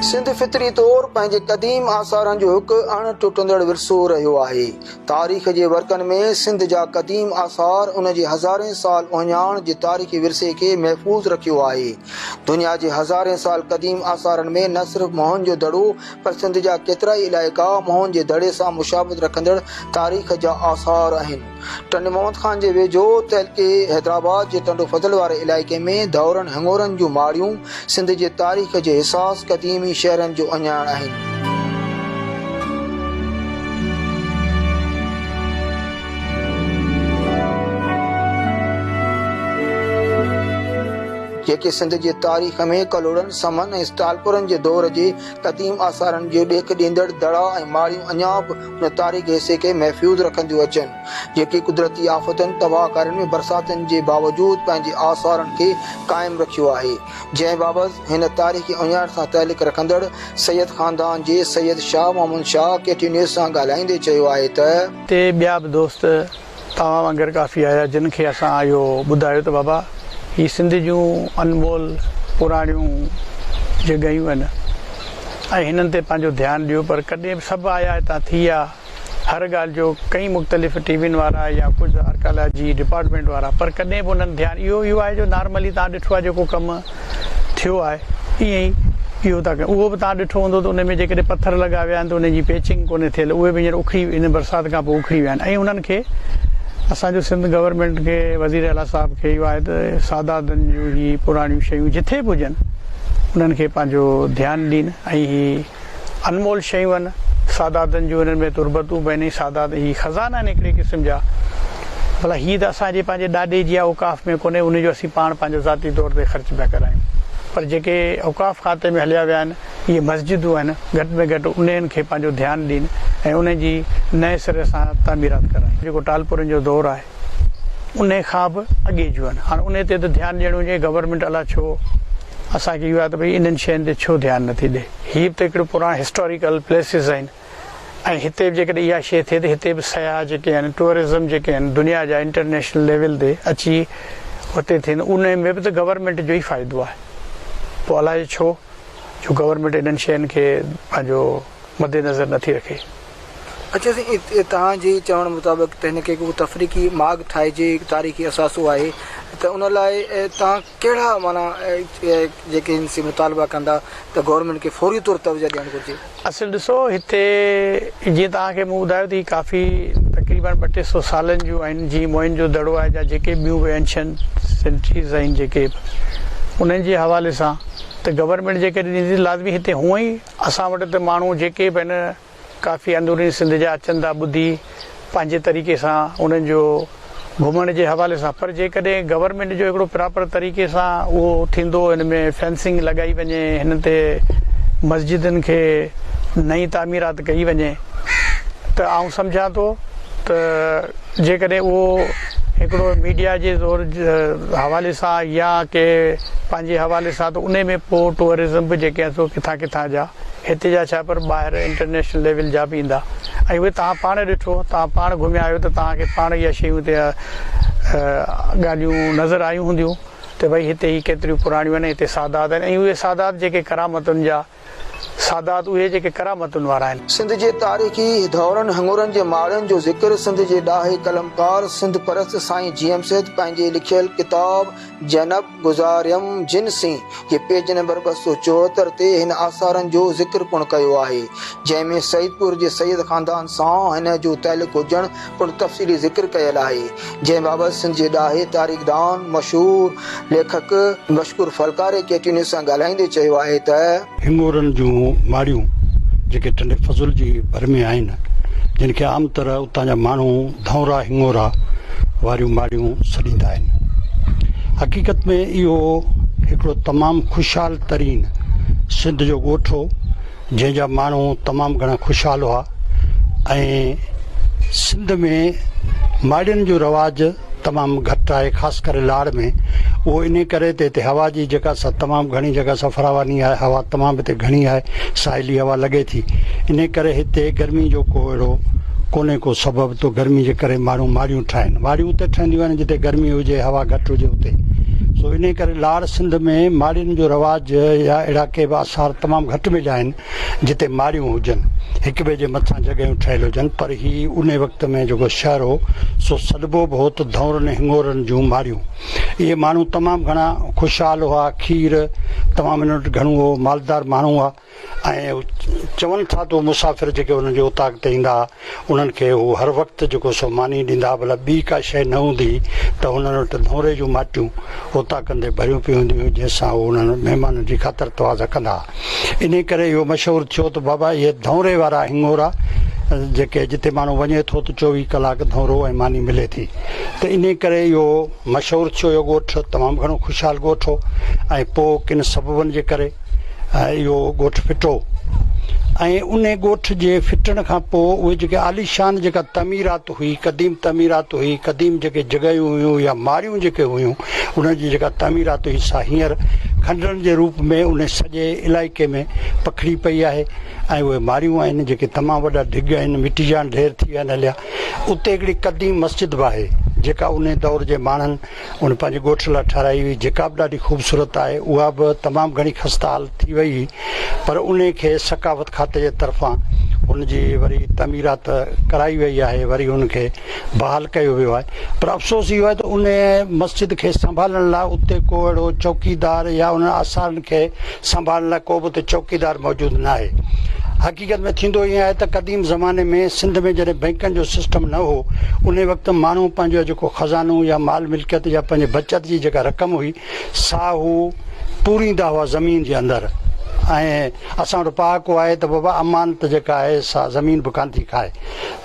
سنڌ فطري طور پنهنجي قديم آثارن جو هڪ اڻ ٽٽندڙ ورثو رهيو آهي. تاريخ جي ورقن ۾ سنڌ جا قديم آثار ان جي هزارين سال اهڃاڻ جي تاريخي ورثي کي محفوظ رکيو آهي. دنيا جي هزارين سال قديم آثارن ۾ نه صرف موهن جو دڙو پر سنڌ جا ڪيترائي علائقا موهن جي دڙي سان مشابهت رکندڙ تاريخ جا آثار آهن. ٽنڊي محمد خان جي ويجهو تعلقي حيدرآباد جي ٽنڊو فضل واري علائقي ۾ ڌئورن هڱورن جون ماڙيون سنڌ جي تاريخ جي حساس قديمي شهرن جو اهڃاڻ آهن. جيڪي سنڌ جي تاريخ ۾ ڪلهوڙن، سمن ۽ ٽالپرن جي دور جي قديم آثارن جو ڏيک ڏيندڙ دڙا ۽ ماڙيون اڃا به ان تاريخي حصي کي محفوظ رکنديون اچن، جيڪي قدرتي آفتن، تباهه ڪارين ۽ برساتن جي باوجود پنهنجي آثارن کي قائم رکيو آهي، جنهن بابت هن تاريخي اهڃاڻ سان تعلق رکندڙ سيد خاندان جي Syed Shah Muhammad Shah K T news سان ڳالهائيندي چيو آهي ته. تي ٻيا به دوست توهان وانگر ڪافي آيا جن کي اسان اهو ٻڌايو ته بابا هي سنڌ جون انمول پراڻيون جڳهيون آهن ۽ هنن تي پنهنجو ڌيان ڏيو پر ڪڏهن به سڀ آيا هتان ٿي ويا هر ڳالهه جو ڪئين مختلف ٽي وين وارا يا ڪجهه آرڪالاجي ڊپارٽمينٽ وارا پر ڪڏهن به انهن ڌيان اهو اهو آهي جو نارملي توهان ڏٺو آهي جيڪو ڪم ٿيو آهي ائين ئي اهو ٿا ڪن اهو به توهان ڏٺو هوندو ته ان ۾ جيڪڏهن پٿر لڳا ويا آهن ته انهن جي پيچنگ ڪونهي ٿيل اهي به هينئر اکڙي ان برسات کان پوء اکڙي ويا آهن ۽ انهن کي اسان جو سنڌ گورنمينٽ کي وزير اعليٰ صاحب کي اهو آهي ته ساداتن جون هي پراڻيون شيون جٿي به هجن انهن کي پنهنجو ڌيان ڏين ۽ هي انمول شيون آهن، ساداتن جون انهن ۾ تربتون به آهن ۽ سادات هي خزانا آهن هڪڙي قسم جا. ڀلا هي ته اسان جي پنهنجي ڏاڏي جي اوقاف ۾ ڪونهي، ان جو اسين پاڻ پنهنجو ذاتي طور تي خرچ پيا ڪرايون. پر جيڪي اوقاف کاتي ۾ هليا ويا آهن، اهي مسجدون آهن، گهٽ ۾ گهٽ انهن کي پنهنجو ڌيان ڏين ۽ انهن جي نئين سري سان تعميرات ڪرائين. جيڪو ٽالپرن جو دور آهي، انهي کان به اڳي جون آهن. هاڻ انهي تي ته ڌيان ڏيڻو هجي، گورنمينٽ الاء ڇو اسان کي اهو آهي ته ڀئي انهن شين تي ڇو ڌيان نٿي ڏي. هي به ته هڪڙو پراڻو هسٽاريڪل پليسز آهن ۽ هتي به جيڪڏهن اها شيء ٿئي ته هتي به سياح جيڪي آهن ٽوئرزم جيڪي آهن دنيا جا انٽرنيشنل ليول تي اچي هتي ٿين انهي ۾ به ته گورنمينٽ جو ئي فائدو آهي پوء الائي ڇو جو گورنمينٽ انهن شين کي پنهنجو مد نظر نٿي رکي. اڇا سائين توهان جي چوڻ مطابق ته هن کي هڪ تفريقي ماڳ ٺاهجي هڪ تاريخي اثاثو آهي ته ان لاء توهان ڪهڙا معنيٰ جيڪي هن سي مطالبا ڪندا ته گورنمينٽ کي فوري طور توجه ڏيڻ گهرجي. اصل ڏسو هتي جيئن توهان کي مون ٻڌايو ته هي ڪافي تقريبا ٻه ٽي سو سالن جون آهن جيئن موئن جو دڙو آهي جا جيڪي ٻيون به اينشنٽ سٽيز آهن جيڪي به انهن جي حوالي سان ته گورنمينٽ جيڪڏهن ڏيندي لازمي هتي هونئن ئي اسان وٽ ته ماڻهو جيڪي به آهن ڪافي اندروني سنڌ جا اچن ٿا ٻڌي پنهنجي طريقي سان انهن جو گهمڻ جي حوالي سان پر جيڪڏهن گورنمينٽ جو هڪڙو پراپر طريقي سان اهو ٿيندو ان ۾ فينسنگ لڳائي وڃي هن تي مسجدن کي نئين تعميرات ڪئي وڃي ته آئون سمجهان ٿو ته جيڪڏهن اهو هڪڙو ميڊيا جي زور حوالي سان يا ڪي پنهنجي حوالي سان ته انهي ۾ پوء ٽوئرزم به جيڪي آهن سو ڪٿان ڪٿان جا هتي جا ڇا پر ٻاهر انٽرنيشنل ليول جا به ايندا ۽ اهي توهان پاڻ ڏٺو توهان پاڻ گهميا آهيو ته توهان کي پاڻ اها شيون هتي ڳالهيون نظر آيون هونديون ته ڀئي هتي هي ڪيتريون پراڻيون آهن هتي سادات آهن ۽ اهي سادات جيڪي ڪرامتن جا سادات اهي جيڪي ڪرامتن وارا آهن. سنڌ جي تاريخي ڌورن هڱورن جي ماڙين جو ذڪر سنڌ جي ڏاهي قلمڪار سنڌ پرست سائين جي ايم سيد پنهنجي لکيل ڪتاب جنب گذاريم جن سين جي پيج نمبر 274 تي هن آثارن جو ذڪر پڻ ڪيو آهي، جنهن ۾ سعيدپور جي سيد خاندان سان هن جو تعلق هجڻ پڻ تفصيلي ذڪر ڪيل آهي، جنهن بابت سنڌ جي ڏاهي تاريخدان، مشهور ليکڪ مشڪور ڦلڪاري ڪي ٽي نيوز سان ڳالهائيندي چيو آهي ته. هڱورن جون ماڙيون جيڪي ٽنڊي فضل جي ڀر ۾ آهن، جن کي عام طرح اتان جا ماڻهو ڌؤنرا هڱورا واريون ماڙيون سڏيندا آهن. حقيقت ۾ اهو هڪڙو تمام خوشحال ترين سنڌ جو ڳوٺ هو، جنهن جا ماڻهو تمام گهڻا خوشحال هئا ۽ سنڌ ۾ ماڙين جو رواج تمام گهٽ آهي، خاص ڪري لاڙ ۾. اهو انهي ڪري ته هتي هوا جي جيڪا سا تمام گهڻي جيڪا سا فراواني آهي، هوا تمام هتي گهڻي آهي، ساحلي هوا لڳي ٿي، انهي ڪري هتي گرمي جو ڪو اهڙو ڪونهي ڪو سبب ته گرمي جي ڪري ماڻهو ماڙيون ٺاهين. ماڙيون اتي ٺهنديون آهن جتي گرمي هجي، هوا گهٽ هجي اتي. سو انهي ڪري لاڙ سنڌ ۾ ماڙين جو رواج يا اهڙا ڪي به آثار تمام گهٽ مليا آهن جتي ماڙيون هجن، هڪ ٻئي جي مٿان جڳهيون ٺهيل هجن، پر هي انهي وقت ۾ جيڪو شهر هو سو سڏبو به هو ته ڌؤنرن هڱورن جون ماڙيون. اهي ماڻهو تمام گهڻا خوشحال هئا، کير تمام انهن وٽ گهڻو هو، مالدار ماڻهو هئا ۽ چون ٿا ته مسافر جيڪي انهن جي اوطاق تي ايندا ها انهن کي هو هر وقت جيڪو سو ماني ڏيندا ها، ڀلا ٻي ڪا شيء نه هوندي هئي ته هنن وٽ ڌؤنري جون ماٽيون اوطاقن تي ڀريون پيون هونديون هيون جنهن سان هو انهن مهمانن جي خاطر تواضع ڪندا ها. انهي ڪري اهو مشهور ٿيو ته بابا اهي ڌؤنري وارا هڱورا جيڪي جتي ماڻهو وڃي ٿو ته 24 ڪلاڪ ڌؤنرو ۽ ماني ملي ٿي. ته انهي ڪري اهو مشهور ٿيو. اهو ڳوٺ تمام گهڻو خوشحال ڳوٺ هو ۽ پوء ڪن سببن جي ڪري اهو ڳوٺ ڦٽو ۽ انهي ڳوٺ جي ڦٽڻ کان پوء اهي جيڪي عاليشان جيڪا تعميرات هئي، قديم تعميرات هئي، قديم جيڪي جڳهيون هيون يا ماڙيون جيڪي هيون انهن جي جيڪا تعميرات هئي سا هينئر کنڊرن جي روپ ۾ انهي سڄي علائقي ۾ پکڙي پئي آهي ۽ اهي ماڙيون آهن جيڪي تمام وڏا ڍڳ آهن، مٽي جا ڍير ٿي ويا آهن هليا. اتي هڪڙي قديم مسجد به آهي، جيڪا انهي دور جي ماڻهن ان پنهنجي ڳوٺ لاء ٺهرائي هئي، جيڪا به ڏاڍي خوبصورت آهي. اها به تمام گهڻي خسته حال ٿي وئي هئي، پر انهي کي ثقافت کاتي جي طرفان ان جي وري تعميرات ڪرائي وئي آهي، وري ان کي بحال ڪيو ويو آهي. پر افسوس اهو آهي ته انهي مسجد کي سنڀالڻ لاء اتي ڪو اهڙو چوڪيدار يا انهن آثارن کي سنڀالڻ لاء ڪو به اتي چوڪيدار موجود ناهي. حقيقت ۾ ٿيندو ائين آهي ته قديم زماني ۾ سنڌ ۾ جڏهن بئنڪن جو سسٽم نه هو، انهي وقت ماڻهو پنهنجو جيڪو خزانو يا مال ملڪيت يا پنهنجي بچت جي جيڪا رقم هئي، سا هو پوريندا هئا زمين جي اندر ۽ اسان وٽ پهاڪو آهي ته بابا امانت جيڪا آهي سا زمين به ڪانه ٿي کائي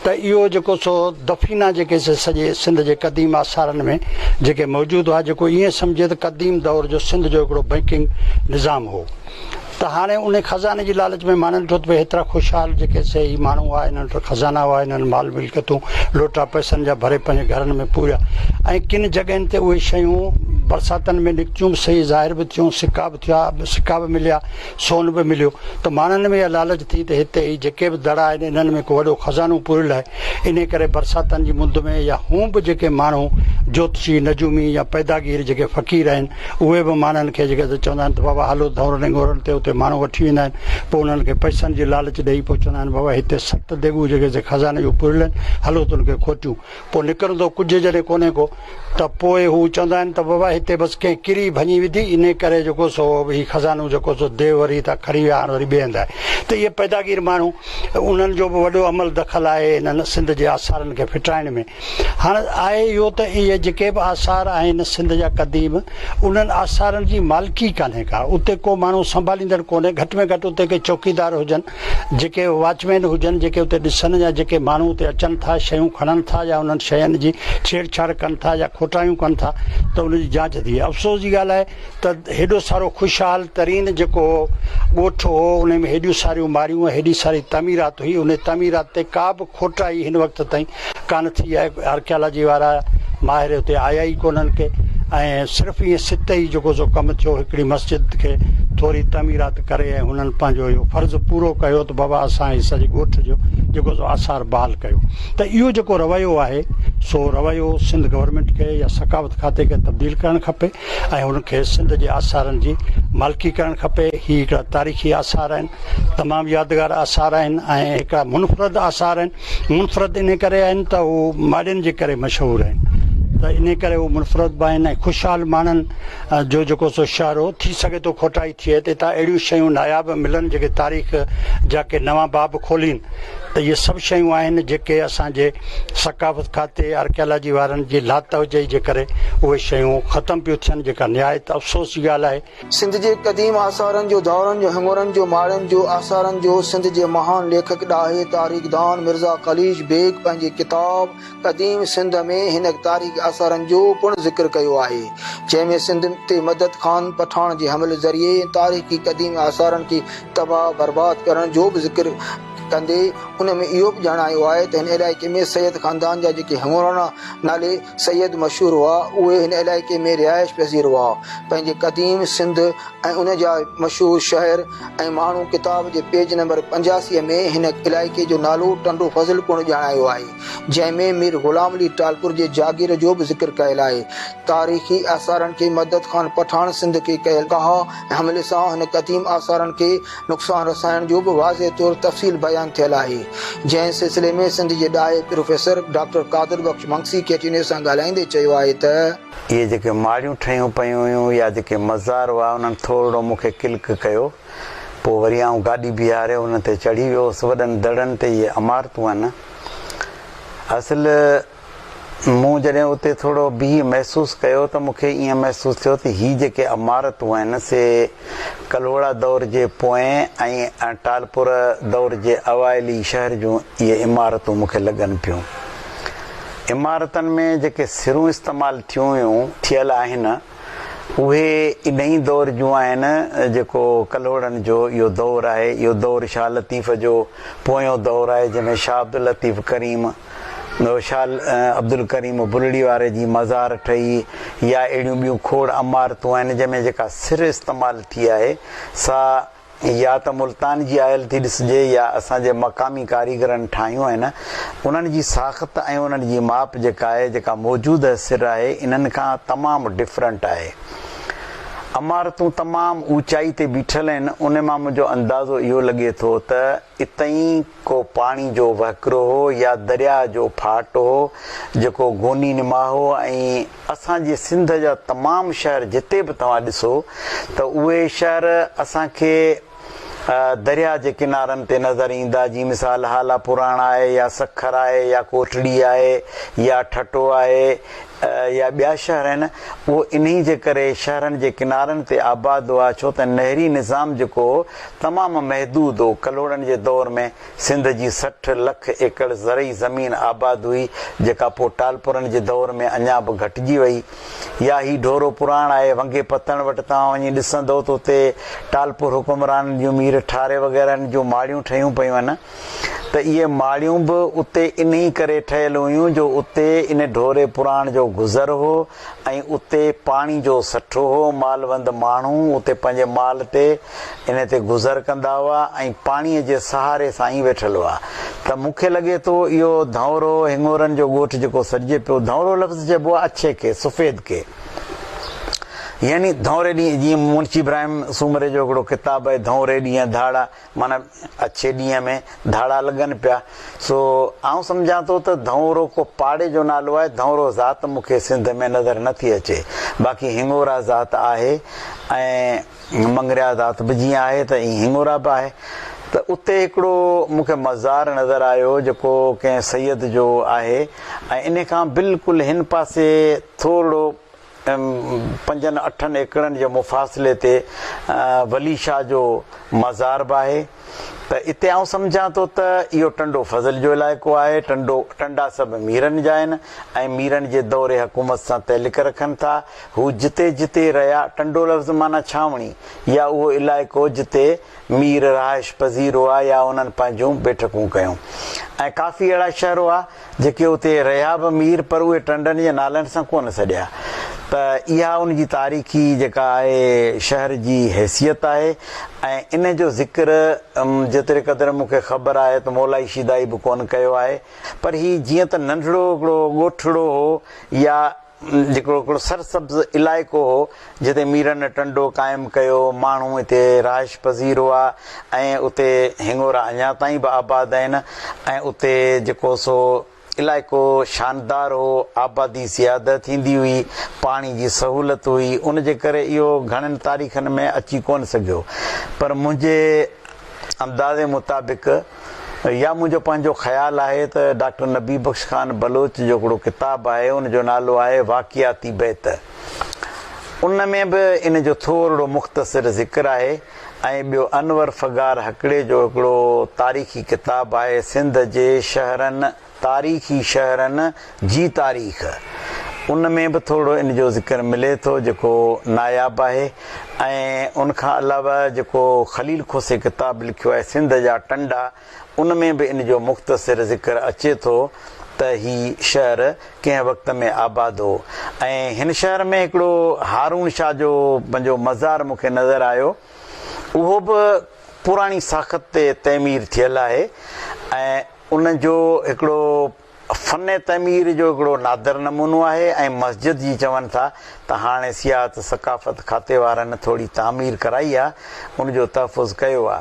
ته اهو جيڪو سو دفينا جيڪي سي سڄي سنڌ جي قديم آثارن ۾ جيڪي موجود هئا جيڪو ائين سمجهي ته قديم دور جو سنڌ جو هڪڙو بئنڪنگ نظام هو. ته هاڻي انهي خزاني جي لالچ ۾ ماڻهن ڏٺو ته ڀئي هيترا خوشحال جيڪي سي هي ماڻهو هئا انهن وٽ خزانا هئا انهن مال ملڪيتون لوٽا پئسن جا ڀري پنهنجي گهرن ۾ پوريا ۽ ڪن جڳهين تي اهي شيون برساتن ۾ نڪتيون به سهي ظاهر به ٿيون سڪا به ٿيا سڪا به مليا سون به مليو ته ماڻهن ۾ اها لالچ ٿي ته هتي هي جيڪي به دڙا آهن انهن ۾ ڪو وڏو خزانو پوريل آهي انهي ڪري برساتن جي مند ۾ يا هون به جيڪي ماڻهو جوتشي نجومي يا پيداگير جيڪي فقير آهن اهي به ماڻهن کي جيڪي چوندا آهن ته بابا هلو ڌؤنرن ۽ تي اتي ماڻهو وٺي ويندا آهن پوء انهن کي پئسن جي لالچ ڏئي پوء چوندا آهن بابا هتي ست ديڳون جيڪي سي خزاني جون پوريل آهن هلو ته ان کي کوٽيون پوء نڪرندو ڪجهه جڏهن ڪونهي ڪو ته پوء هو چوندا آهن ته بابا هتي بس ڪنهن ڪري ڀڃي وڌي انهي ڪري جيڪو سو هي خزانو جيڪو سو ديو وري هتان کڻي ويا هاڻ وري ٻئي هنڌ آهي ته اهي پيداگير ماڻهو انهن جو به وڏو عمل دخل آهي انهن سنڌ جي آثارن کي ڦٽرائڻ ۾. هاڻ آهي اهو ته اهي جيڪي به آثار آهن سنڌ جا قديم، انهن آثارن جي مالڪي ڪانهي ڪا، اتي ڪو ماڻهو سنڀاليندڙ ڪونهي، گهٽ ۾ گهٽ اتي ڪي چوڪيدار هجن، جيڪي واچ مين هجن، جيڪي اتي ڏسن يا جيڪي ماڻهو اتي اچن ٿا، شيون کڻن ٿا يا انهن شين جي ڇيڙ ڇاڙ ڪن ٿا يا کوٽايون ڪن ٿا ته ان جي جاچ ٿئي. افسوس جي ڳالهه آهي ته هيڏو سارو خوشحال ترين جيڪو ڳوٺ هو انهي ۾ هيڏيون ساريون ماڙيون ۽ هيڏي ساري تعميرات هئي، انهي تعميرات تي ڪا به کوٽائي هن وقت تائين ڪانه ٿي آهي، آرڪيالاجي وارا ماهر اتي آيا ئي ڪونهن ڪي ۽ صرف ائين سطحي جيڪو سو ڪم ٿيو هڪڙي مسجد کي ٿوري تعميرات ڪري ۽ هنن پنهنجو اهو فرض پورو ڪيو ته بابا اسان هي سڄي ڳوٺ جو جيڪو سو آثار بحال ڪيو ته اهو جيڪو رويو آهي سو رويو سنڌ گورنمينٽ کي يا ثقافت کاتي کي تبديل ڪرڻ کپي ۽ هن کي سنڌ جي آثارن جي مالڪي ڪرڻ کپي هي هڪڙا تاريخي آثار آهن تمام يادگار آثار آهن ۽ هڪڙا منفرد آثار آهن منفرد انهي ڪري آهن ته هو ماڙين جي ڪري مشهور آهن ته انهي ڪري هو منفرد به آهن ۽ خوشحال ماڻهن جو جيڪو سو شهر هو ٿي سگهي ٿو کوٽائي ٿئي ته اتان اهڙيون شيون ناياب ملن جيڪي تاريخ جا ڪي نوان باب کولين ته اهي سڀ شيون آهن جيڪي اسان جي ثقافت کاتي آرڪيالاجي وارن جي لاتوجهي جي ڪري اهي شيون ختم پيون ٿين جيڪا نهايت افسوس جي ڳالهه آهي. سنڌ جي قديم آثارن جو، دورن جو، هڱورن جو، ماڙين جو، آثارن جو سنڌ جي مهان ليکڪ، ڏاهي، تاريخدان مرزا قليچ بيگ پنهنجي ڪتاب قديم سنڌ ۾ هن تاريخي آثارن جو پڻ ذڪر ڪيو آهي، جنهن ۾ سنڌ تي مدد خان پٺاڻ جي حملي ذريعي تاريخي قديم آثارن کي تباهه برباد ڪرڻ جو به ذڪر ڪندي ان ۾ اهو به ڄاڻايو آهي ته هن علائقي ۾ سيد خاندان جا جيڪي هڱوراڻا نالي سيد مشهور هئا، اهي هن علائقي ۾ رهائش پذير هئا. پنهنجي قديم سنڌ ۽ ان جا مشهور شهر ۽ ماڻهو ڪتاب جي پيج نمبر 85 ۾ هن علائقي جو نالو ٽنڊو فضل پڻ ڄاڻايو آهي، جنهن ۾ مير غلام علي ٽالپر جي جاگير جو به ذڪر ڪيل آهي. تاريخي آثارن کي مدد خان پٺاڻ سنڌ کي ڪيل ڪاهه ۽ حملي سان هن قديم آثارن کي نقصان رسائڻ جو به واضح طور تفصيل بيان ٿيل آهي، جنهن سلسلي ۾ سنڌ جي ڏاهي professor doctor Qadir Bakhsh Mangsi K T news سان ڳالهائيندي چيو آهي ته. اهي جيڪي ماڙيون ٺهيون پيون هيون يا جيڪي مزار هئا انهن ٿورڙو مون کي ڪلڪ ڪيو. پوء وري آئون گاڏي بيهاري انهن تي چڙهي ويو هوس. وڏن دڙن تي اهي عمارتون آهن. اصل مون جڏهن اتي ٿورو بيهي محسوس ڪيو ته مون کي ائين محسوس ٿيو ته هي جيڪي عمارتون آهن سي ڪلهوڙا دور جي پوئين ۽ ٽالپر دور جي اوائلي شهر جون اهي عمارتون مون کي لڳن پيون. عمارتن ۾ جيڪي سرون استعمال ٿيون هيون، ٿيل آهن اهي انهي دور جون آهن جيڪو ڪلهوڙن جو اهو دور آهي. اهو دور شاهه لطيف جو پويون دور آهي جنهن ۾ شاهه عبداللطيف ڪريم، شاهه عبدالڪريم بلڙي واري جي مزار ٺهي يا اهڙيون ٻيون کوڙ عمارتون آهن جنهن ۾ جيڪا سر استعمال ٿي آهي سا يا ته ملتان جي آيل ٿي ڏسجي يا اسان جي مقامي ڪاريگرن ٺاهيون آهن انهن جي ساخت ۽ انهن جي ماپ جيڪا آهي جيڪا موجوده سر آهي انهن کان تمام ڊفرنٽ آهي. عمارتون تمام اوچائي تي بيٺل آهن ان مان منهنجو اندازو اهو لڳي ٿو ته اتئين ڪو پاڻي جو وهڪرو هو يا درياء جو ڦاٽ هو جيڪو گوني نما هو ۽ اسان جي سنڌ جا تمام شهر جتي به توهان ڏسو ته اهي شهر اسان کي درياء جي ڪنارن تي نظر ايندا جيئن مثال هالا پراڻا آهي يا سکر آهي يا ڪوٽڙي آهي يا ٺٽو آهي يا ٻيا شهر آهن اهو انهي جي ڪري شهرن جي ڪنارن تي آباد هئا ڇو ته نهري نظام جيڪو هو تمام محدود هو ڪلهوڙن جي دور ۾ سنڌ جي 60 لک ايڪڙ زرعي زمين آباد هئي جيڪا پوء ٽالپرن جي دور ۾ اڃا به گهٽجي وئي يا هي ڍورو پراڻ آهي ونگي پتڻ وٽ توهان وڃي ڏسندو ته اتي ٽالپر حڪمرانن جون مير ٺاري وغيرهن جون ماڙيون ٺهيون پيون آهن. ته اهي ماڙيون به اتي انهي ڪري ٺهيل هيون جو اتي ان ڍوري پراڻ جو گذر هو ۽ اتي پاڻي جو سٺو هو، مالوند ماڻهو اتي پنهنجي مال تي انهي تي گذر ڪندا هئا ۽ پاڻي جي سهاري سان ئي ويٺل هئا ته مون کي لڳي ٿو اهو ڌنئورو هڱورن جو ڳوٺ جيڪو سڏجي پيو ڌنئورو لفظ چئبو آهي اڇي کي سفيد کي يعني ڌنئوري ڏينهن جيئن منشي ابراهيم سومري جو هڪڙو ڪتاب آهي ڌنئوري ڏينهن ڌاڙا معنيٰ اڇي ڏينهن ۾ ڌاڙا لڳن پيا. سو آئون سمجهان ٿو ته ڌنئورو ڪو پاڙي جو نالو آهي، ڌنئورو ذات مون کي سنڌ ۾ نظر نه ٿي اچي. باقي هڱورا ذات آهي ۽ مڱريا ذات به جيئن آهي ته ائين هڱورا به آهي. ته اتي هڪڙو مون کي مزار نظر آيو جيڪو ڪنهن سيد جو آهي ۽ انهي کان بلڪل هن پاسي ٿورڙو پنجن اٺن ايڪڙن جي مفاصلي تي ولي شاهه جو مزار به آهي ته اتي آئون سمجهان ٿو ته اهو ٽنڊو فضل جو علائقو آهي ٽنڊو ٽنڊا سڀ ميرن جا آهن ۽ ميرن جي دور حڪومت سان تعلق رکن ٿا هو جتي جتي رهيا ٽنڊو لفظ معنيٰ ڇانوڻي يا اهو علائقو جتي مير رهائش پذير هئا يا انهن پنهنجون بيٺڪون ڪيون ۽ ڪافي اهڙا شهر هئا جيڪي اتي رهيا به مير پر اهي ٽنڊن جي نالن سان ڪونه سڏيا ته اها ان جي تاريخي جيڪا آهي شهر جي حيثيت آهي ۽ ان جو ذڪر جيتري قدر مون کي خبر آهي ته مولائي شيدائي به ڪونه ڪيو آهي پر هي جيئن ته ننڍڙو هڪڙو ڳوٺڙو هو يا جيڪو هڪڙو سرسبز علائقو هو، جتي ميرن ٽنڊو قائم ڪيو، ماڻهو اتي رهائش پذير هئا ۽ اتي هڱورا اڃا تائين به آباد آهن ۽ اتي جيڪو سو علائقو شاندار هو، آبادي زياده ٿيندي هئي، پاڻي جي سهولت هئي، ان جي ڪري اهو گهڻين تاريخن ۾ اچي ڪونه سگهيو پر منهنجي اندازي مطابق يا منهنجو پنهنجو خيال آهي ته ڊاڪٽر نبي بخش خان بلوچ جو هڪڙو ڪتاب آهي ان جو نالو آهي واقعاتي بيت ان ۾ به ان جو ٿورڙو مختصر ذڪر آهي ۽ ٻيو انور فگار هڪڙي جو هڪڙو تاريخي ڪتاب آهي سنڌ جي شهرن تاريخي شهرن جي تاريخ. ان ۾ به ٿورڙو ان جو ذڪر ملي ٿو جيڪو ناياب آهي ۽ ان کان علاوه جيڪو خليل کوسي ڪتاب لکيو آهي سنڌ جا ٽنڊا ان ۾ به ان جو مختصر ذڪر اچي ٿو ته هي شهر ڪنهن وقت ۾ آباد هو ۽ هن شهر ۾ هڪڙو هارون شاهه جو پنهنجو مزار مون کي نظر آيو اهو به پراڻي ساخت تي تعمير ٿيل آهي ۽ ان جو هڪڙو فن تعمير جو هڪڙو نادر نمونو آهي ۽ مسجد جي چون ٿا ته هاڻي سياحت ثقافت کاتي وارن ٿوري تعمير ڪرائي آ ان جو تحفظ ڪيو آ.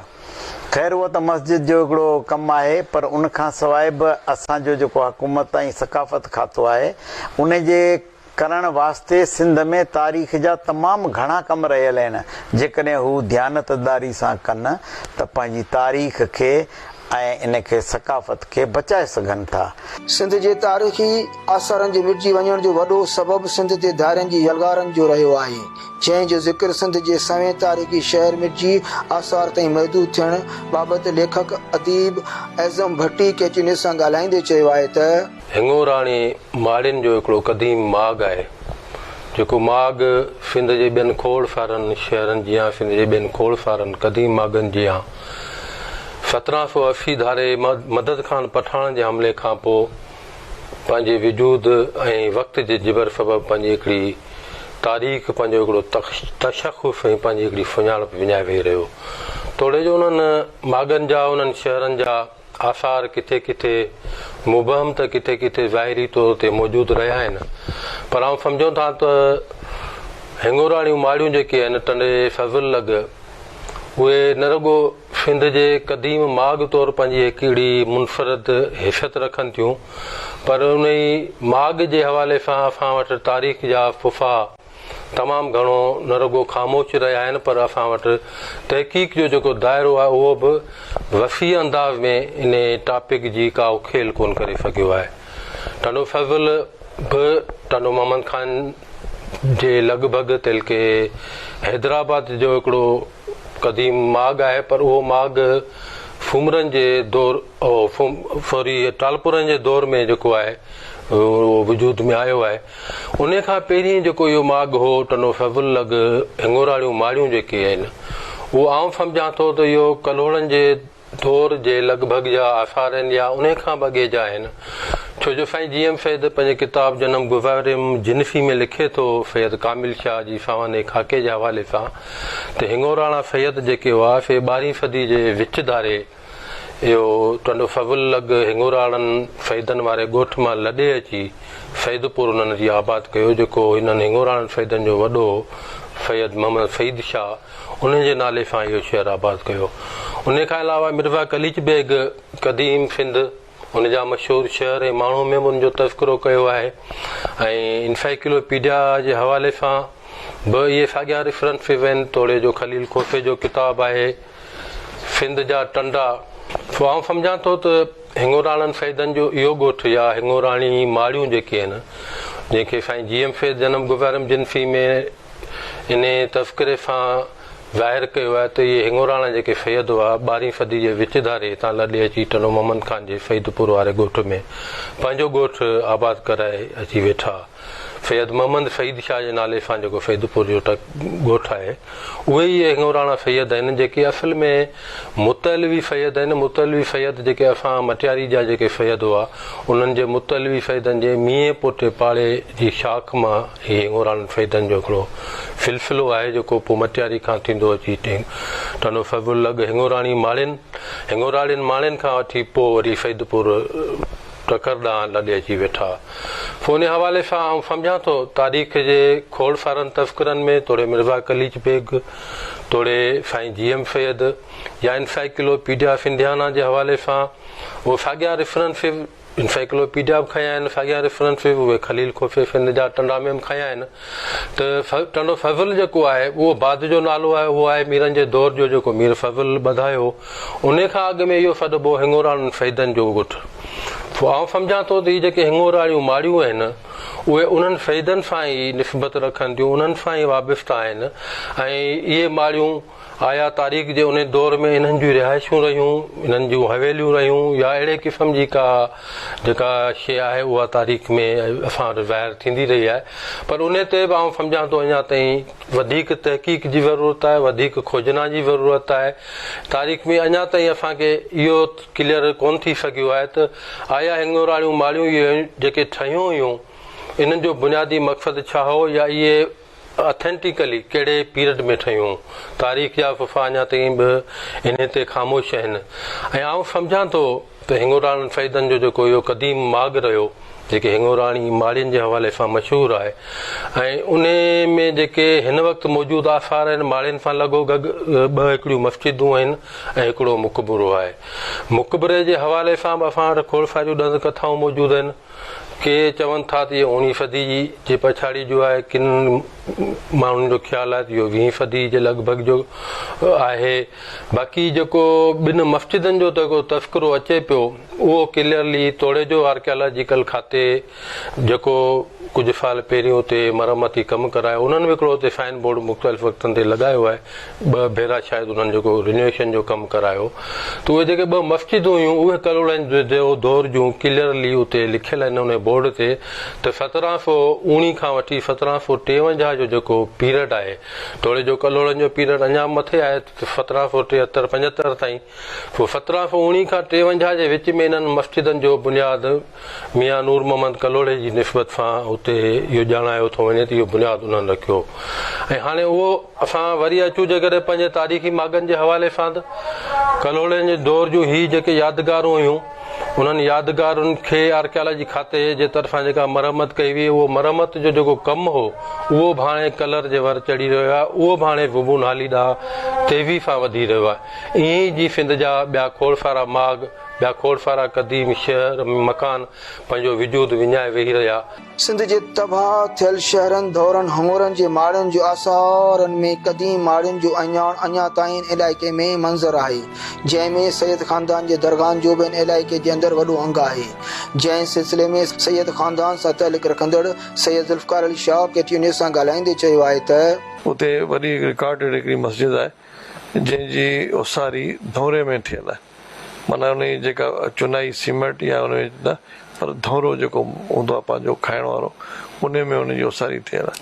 خير اهو ته مسجد جو هڪڙو ڪم آهي پر ان کان سواء به اسان جو جيڪو حڪومت ۽ ثقافت کاتو آهي ان جي ڪرڻ واسطي سنڌ ۾ تاريخ جا تمام گهڻا ڪم رهيل آهن، جيڪڏهن هو ديانتداري سان ڪن ته پنهنجي تاريخ کي ۽ ان کي ثقافت کي بچائي سگهن ٿا. سنڌ جي تاريخي آثارن جي مٽجي وڃڻ جو وڏو سبب سنڌ تي ڌارين جي يلغارن جو رهيو آهي، جنهن جو ذڪر سنڌ جي سوين تاريخي شهر مٽجي آثار تائين محدود ٿيڻ بابت ليکڪ اديب اعظم ڀٽي ڪيچ نيوز سان ڳالهائيندي چيو آهي ته. هڱوراڻي ماڙين جو هڪڙو قديم ماڳ آهي، جيڪو ماڳ سنڌ جي ٻين کوڙ سارن شهرن جيان سنڌ جي ٻين کوڙ سارن قديم ماڳن جيان 1780 ڌاري مدد خان پٺاڻ جي حملي کان پوء پنهنجي وجود ۽ وقت جي جبر سبب پنهنجي هڪڙي تاريخ، پنهنجو هڪڙو تشخص ۽ پنهنجي هڪڙي سڃاڻپ وڃائي ويهي رهيو. توڙي جو انهن ماڳن جا، انهن شهرن جا آثار ڪٿي ڪٿي مبهم ته ڪٿي ڪٿي ظاهري طور تي موجود رهيا آهن پر آئون سمجهون ٿا ته هڱوراڻيون ماڙيون جيڪي آهن ٽنڊي فضل لڳ اهي نه رڳو سنڌ جي قديم ماڳ طور پنهنجي هڪڙي منفرد حيثيت رکن ٿيون پر انهي ماڳ جي حوالي سان اسان وٽ تاريخ جا صفحا تمام گهڻو نه رڳو خاموش رهيا آهن پر اسان وٽ تحقيق جو جيڪو دائرو آهي اهو به وسيع انداز ۾ انهي ٽاپڪ جي ڪا اکيل ڪونه ڪري سگهيو آهي. ٽنڊو فضل به ٽنڊو محمد خان جي لڳ ڀڳ تعلقي حيدرآباد جو هڪڙو قديم ماڳ آهي پر اهو ماڳ سومرن جي دور سوري ٽالپرن جي دور ۾ جيڪو آهي اهو وجود ۾ آيو آهي. انهيء کان پهرين جيڪو اهو ماڳ هو، ٽنڊو فضل لڳ هڱوراڙيون ماڙيون جيڪي آهن، اهو آئون سمجهان ٿو ته اهو ڪلهوڙن جي دور جي لڳ ڀڳ جا آثار آهن يا انهيء کان به اڳي جا آهن. ڇو جو سائين جي ايم سيد پنهنجي ڪتاب جنم گذاريم جنسي ۾ لکي ٿو سيد ڪامل شاهه جي سوانح خاڪي جي حوالي سان ته هڱوراڻا سيد جيڪي هئا سي ٻارهين صدي جي وچ ڌاري اهو ٽنڊو فضل لڳ هڱوراڙن سيدن واري ڳوٺ مان لڏي اچي سيدپور انهن اچي آباد ڪيو، جيڪو هنن هڱوراڙن سيدن جو وڏو هو، سيد محمد سعيد شاهه، انهن جي نالي سان اهو شهر آباد ڪيو. انهي کان علاوه مرزا قليچ بيگ قديم سنڌ، ان جا مشهور شهر ۽ ماڻهو ۾ به ان جو تذڪرو ڪيو آهي ۽ انسائيڪلو پيڊيا جي حوالي سان به اهي ساڳيا ريفرنسز آهن، توڙي جو خليل کوسي جو ڪتاب آهي. سنڌ جا ٽنڊا، سو آئون سمجهان ٿو ته هڱوراڻن سيدن جو اهو ڳوٺ يا هڱوراڻي ماڙيون جيڪي آهن، جنهن کي سائين جي ايم سيد جنم گذاريم جنسي ۾ انهي تذڪري سان ظاهر ڪيو آهي ته اهي هڱوراڻا جيڪي سيد هئا، ٻارهين صدي جي وچ ڌاري هتان لڏي اچي ٽنڊو محمد خان جي سيدپور واري ڳوٺ ۾ پنهنجو ڳوٺ آباد ڪرائي اچي ويٺا. سيد محمد سعيد شاهه جي نالي سان جيڪو سيدپور جو ڳوٺ آهي، اهي ئي هڱوراڻا سيد آهن، جيڪي اصل ۾ متعلوي سيد آهن. متعلوي سيد جيڪي اسان مٽياري جا جيڪي سيد هئا، انهن جي متعلوي سيدن جي ميين پوٽي پاڙي جي شاخ مان هي هڱوراڻن سيدن جو هڪڙو سلسلو آهي، جيڪو پوء مٽياري کان ٿيندو اچي ٽنڊو فضل لڳ هڱوراڻي ماڙين، هڱوراڙين ماڙين کان وٺي پوء وري سيدپور ٽڪر ڏانهن لڏي اچي ويٺا. سو انهي حوالي سان آئون سمجهان ٿو تاريخ جي کوڙ سارن تذڪرن ۾ توڙي مرزا قليچ بيگ توڙي سائين جي ايم سيد يا انسائيڪلو پيڊيا سنڌيانا جي حوالي سان اهي ساڳيا ريفرنسز انسائيڪلو پيڊيا به کنيا آهن ساڳيا ريفرنسز اهي خليل کوسي سنڌ جا ٽنڊا ۾ به کنيا آهن ته ٽنڊو فضل جيڪو آهي اهو بعد جو نالو آهي اهو آهي ميرن جي دور جو جيڪو مير فضل ٻڌايو انهي کان اڳ ۾ اهو سڏبو هڱوراڻن سيدن جو ڳوٺ. سو آئون سمجهان ٿو ته هي جيڪي هڱوراڻيون ماڙيون آهن اهي انهن سيدن سان ئي نسبت رکن ٿيون، انهن سان ئي وابسته آهن ۽ اهي ماڙيون آيا تاريخ جي انهي دور ۾ انهن جون رهائشون رهيون، انهن جون حويليون رهيون يا اهڙي قسم جي ڪا جيڪا شيء آهي اها تاريخ ۾ اسان وٽ ظاهر ٿيندي رهي آهي پر انهي تي به آئون سمجهان ٿو اڃا تائين وڌيڪ تحقيق جي ضرورت آهي، وڌيڪ کوجنا جي ضرورت آهي. تاريخ ۾ اڃا تائين اسان کي اهو ڪليئر ڪونه ٿي سگهيو آهي ته آيا هنڱوراڻيون ماڙيون اهي جيڪي ٺهيون هيون انهن جو بنيادي مقصد ڇا هو يا اهي اٿينٽيڪلي ڪهڙي پيرڊ ۾ ٺهيون. تاريخ جا صفحا اڃا تائين به انهي تي خاموش آهن ۽ آئون سمجهان ٿو ته هنڱوراڻن سيدن جو جيڪو اهو قديم ماڳ رهيو جيڪي هنڱوراڻي ماڙين جي حوالي سان مشهور آهي ۽ انهي ۾ جيڪي هن وقت موجود آثار آهن ماڙين سان لڳو ڳ ٻه هڪڙيون مسجدون آهن ۽ هڪڙو مقبرو آهي. مقبري جي حوالي سان به اسان وٽ کوڙ ساريون ڏند ڪٿائون موجود آهن. ڪي چون ٿا ته اهو اوڻيهين صدي جي پڇاڙي جو آهي، ڪن ماڻهن جو خيال آهي ته اهو ويهين صدي جي لڳ ڀڳ جو آهي. باقي جيڪو ٻن مسجدن جو ته هڪڙو تذڪرو اچي پيو، اهو ڪليئرلي توڙي جو آرڪيالاجيڪل کاتي جيڪو ڪجهه سال پهرين اتي مرمتي ڪم ڪرايو، انهن به هڪڙو اتي سائن بورڊ مختلف وقتن تي لڳايو آهي. ٻه ڀيرا شايد انهن جيڪو رينوويشن جو ڪم ڪرايو ته اهي جيڪي ٻه مسجدون هيون اهي ڪلهوڙن جي دور جون ڪليئرلي اتي لکيل آهن انهي بورڊ تي ته 1719 کان وٺي 1753 جو جيڪو پيرڊ آهي توڙي جو ڪلهوڙن جو پيرڊ اڃا به مٿي آهي 1773 75 تائين پوء 1719 کان 53 جي وچ ۾ انهن مسجدن جو بنياد ميان نور محمد ڪلهوڙي جي نسبت سان اتي اهو ڄاڻايو ٿو وڃي ته اهو بنياد انهن رکيو ۽ هاڻي اهو اسان وري اچون جيڪڏهن پنهنجي تاريخي ماڳن جي حوالي سان ته ڪلهوڙن جي دور جون هي جيڪي يادگارون هيون انهن يادگارن کي آرڪيالاجي کاتي جي طرفان جيڪا مرمت ڪئي وئي اهو مرمت جو جيڪو ڪم هو اهو به هاڻي ڪلر جي ور چڙهي رهيو آهي اهو به هاڻي زبون حالي ڏانهن تيزي سان وڌي رهيو آهي ائين ئي جي سنڌ جا ٻيا کوڙ سارا ماڳ ٻيا کوڙ سارا قديم شهر مڪان پنهنجو وجود وڃائي ويهي رهيا. سنڌ جي تباهه ٿيل شهرن ڌورن هڱورن جي ماڙين جي آثارن ۾ قديم ماڙين جو اهڃاڻ اڃا تائين علائقي ۾ منظر آهي، جنهن ۾ سيد خاندان جي درگاهن جو به ان علائقي جي اندر وڏو انگ آهي، جنهن سلسلي ۾ سيد خاندان سان تعلق رکندڙ سيد ذوالفقار علي شاهه ڪي ٽي نيوز سان ڳالهائيندي چيو آهي ته. اتي وڏي رڪارڊيڊ هڪڙي مسجد آهي، جنهن جي اوساري ڌونري ۾ ٿيل آهي. معنيٰ ان جي جيڪا چنائي سيمينٽ يا ان ۾ نه پر ڌونرو جيڪو هوندو آهي پنهنجو کائڻ وارو ان ۾ ان جي اوساري ٿيل آهي.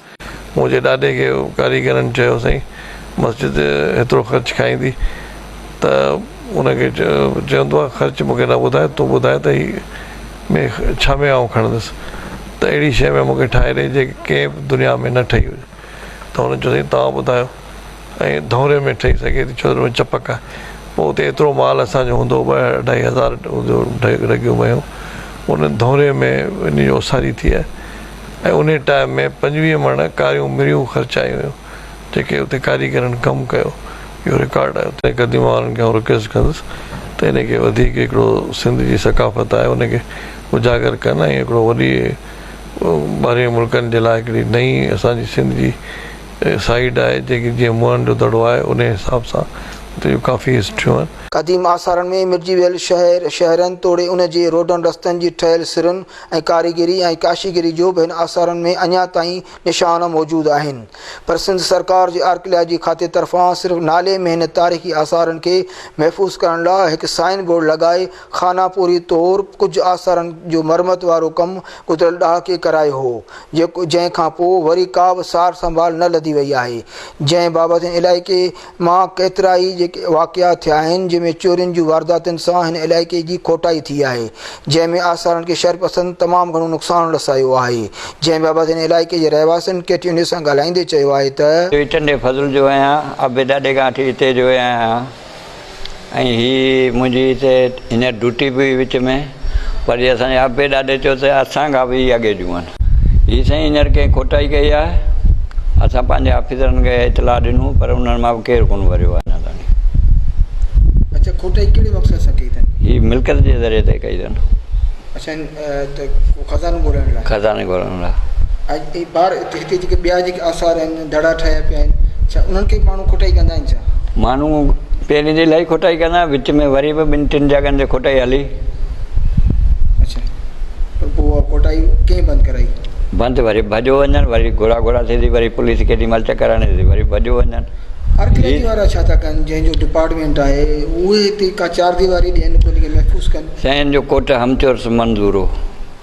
منهنجي ڏاڏي کي ڪاريگرن چيو سائين مسجد هيترو خرچ کائيندي ته ان کي چوندو آهي خرچ مون کي نه ٻڌاء تون ٻڌاء ته هي ۾ ڇا ۾ آئون کڻندس ته اهڙي شيء ۾ مون کي ٺاهي ڏي جيڪي ڪنهن به دنيا ۾ نه ٺهي هجي ته هن چيو سائين توهان ٻڌايو ۽ ڌونري ۾ ٺهي سگهي ٿي ڇو ته ان ۾ چپڪ آهي. پوء اتي ايترو مال اسان جو هوندو هو ٻه اڍائي هزار ڍڳيون ميون ان ڌونري ۾ ان جي اوساري ٿي آهي ۽ انهي ٽائيم ۾ 25 مڻ ڪاريون مريون خرچ آيون هيون جيڪي اتي ڪاريگرن ڪم ڪيو اهو رڪارڊ آهي اتي قديمه وارن کي آئون رڪويسٽ ڪندس ته ان کي وڌيڪ هڪڙو سنڌ جي ثقافت آهي ان کي اجاگر ڪن ۽ هڪڙو وڏي ٻاهرين ملڪن جي لاء هڪڙي نئين اسان جي سنڌ جي سائيڊ آهي جيڪي جيئن موهن جو دڙو آهي انهي حساب سان اتي جون ڪافي هسٽريون آهن. قديم آثارن ۾ مرجي ويل شهر، شهرن توڙي ان جي روڊن رستن جي ٺهيل سرن ۽ ڪاريگري ۽ ڪاشيگري جو به هن آثارن ۾ اڃا تائين نشان موجود آهن پر سنڌ سرڪار جي آرڪيالاجي کاتي طرفان صرف نالي ۾ هن تاريخي آثارن کي محفوظ ڪرڻ لاء هڪ سائن بورڊ لڳائي خانه پوري طور ڪجهه آثارن جو مرمت وارو ڪم گذريل ڏهاڪي ڪرايو هو. جيڪو جنهن کان پوء وري ڪا به سار سنڀال نه لڌي وئي آهي، جنهن بابت هن علائقي مان ڪيترائي جيڪي واقعا ٿيا آهن، جنهن ۾ چورين جون وارداتن سان هن علائقي جي کوٽائي ٿي آهي، جنهن ۾ آثارن کي شرپسند تمام گهڻو نقصان رسايو آهي، جنهن بابت هن علائقي جي رهواسين ڪي ٽي نيوز سان ڳالهائيندي چيو آهي ته. هي ٽنڊي فضل جو آهيان، ابي ڏاڏي کان وٺي هتي جو آهيان. ۽ هي منهنجي هتي هينئر ڊيوٽي به هئي وچ ۾ پر جي اسان جي ابي ڏاڏي چيو ته اسان کان به هي اڳي جون آهن. هي سائين هينئر ڪنهن کوٽائي ڪئي آهي؟ اسان پنهنجي آفيسرن کي اطلاع ڏنو پر انهن مان به ڪير ڪونه وريو آهي اڃا تائين. اڇا کوٽائي ڪهڙي مقصد سان ڪئي اٿن؟ هي ملڪيت جي ذريعي تي ڪئي اٿن. اڇا ته خزانو ڳولڻ لاء؟ خزاني ڳولڻ لاء. ۽ هي ٻار هتي جيڪي ٻيا جيڪي آثار آهن دڙا ٺاهيا پيا آهن ڇا انهن کي به ماڻهو کوٽائي ڪندا آهن ڇا؟ ماڻهو پهرين ته الاهي کوٽائي ڪندا هئا وچ ۾ وري به ٻن ٽن جڳهن تي کوٽائي هلي. اڇا پر پوء اها کوٽائي ڪنهن بند ڪرائي؟ بند وري ڀڄو وڃن وري گهڙا گهڙا ٿئي ٿي وري پوليس ڪيڏي مهل چڪر هڻي ٿي وري ڀڄو وڃن. آرڪيالاجي وارا ڇا ٿا ڪن جنهن جو ڊپارٽمينٽ آهي اهي هتي ڪا چارديواري ڏين پوء ان کي محفوظ ڪن. سائين جو ڪوٽ همچورس منظور هو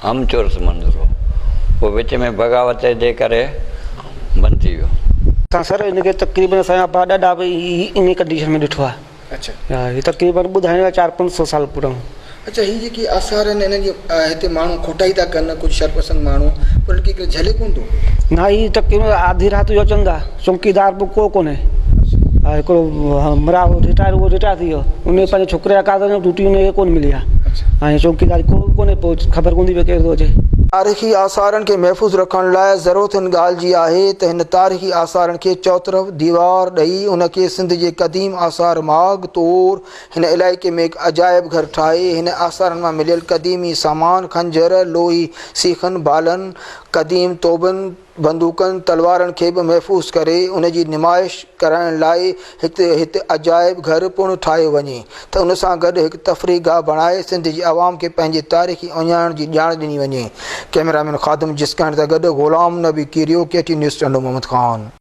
همچورس منظور هو پوء وچ ۾ بغاوت جي ڪري بند ٿي ويو. اسان سر ان کي تقريبن اسان جا ابا ڏاڏا به انهي ڪنڊيشن ۾ ڏٺو آهي. اڇا. ها هي تقريبن ٻڌائڻ لاء چار 500 سال پراڻو. اڇا هي جيڪي آثار آهن انهن جي هتي ماڻهو کوٽائي ٿا ڪن ڪجهه شرپسند ماڻهو پر انهن کي ڪير جهلي ڪونه ٿو. نه هي تقريبن آڌي رات جو اچن ٿا چونڪيدار به ڪو ڪونهي ها هڪڙو همراهه هو رٽائر اهو رٽائر ٿي ويو ان پنهنجي ڇوڪري جا ڪاغذ ڊيوٽي ان کي ڪونه ملي آهي هاڻي چونڪيدار ڪو به ڪونهي پوء خبر ڪونه ٿي پئي ڪير ٿو اچي. تاريخي آثارن کي محفوظ رکڻ لاء ضرورت هن ڳالهه جي آهي ته هن تاريخي آثارن کي چؤطرف ديوار ڏئي ان کي سنڌ جي قديم آثار ماڳ طور هن علائقي ۾ هڪ عجائب گهر ٺاهي هن آثارن مان مليل قديمي سامان خنجر، لوهي سيخن، بالن، قديم توبن، بندوقن، تلوارن کي به محفوظ ڪري ان جي نمائش ڪرائڻ لاء هتي هت عجائب گهر پڻ ٺاهيو وڃي ته ان سان گڏ هڪ تفريح گاهه بڻائي سنڌ جي عوام کي پنهنجي تاريخي اهڃاڻ جي ڄاڻ ڏني وڃي. ڪئميرامين خادم جسڪاڻي سان گڏ Ghulam Nabi Kerio, K T news Tando Muhammad Khan.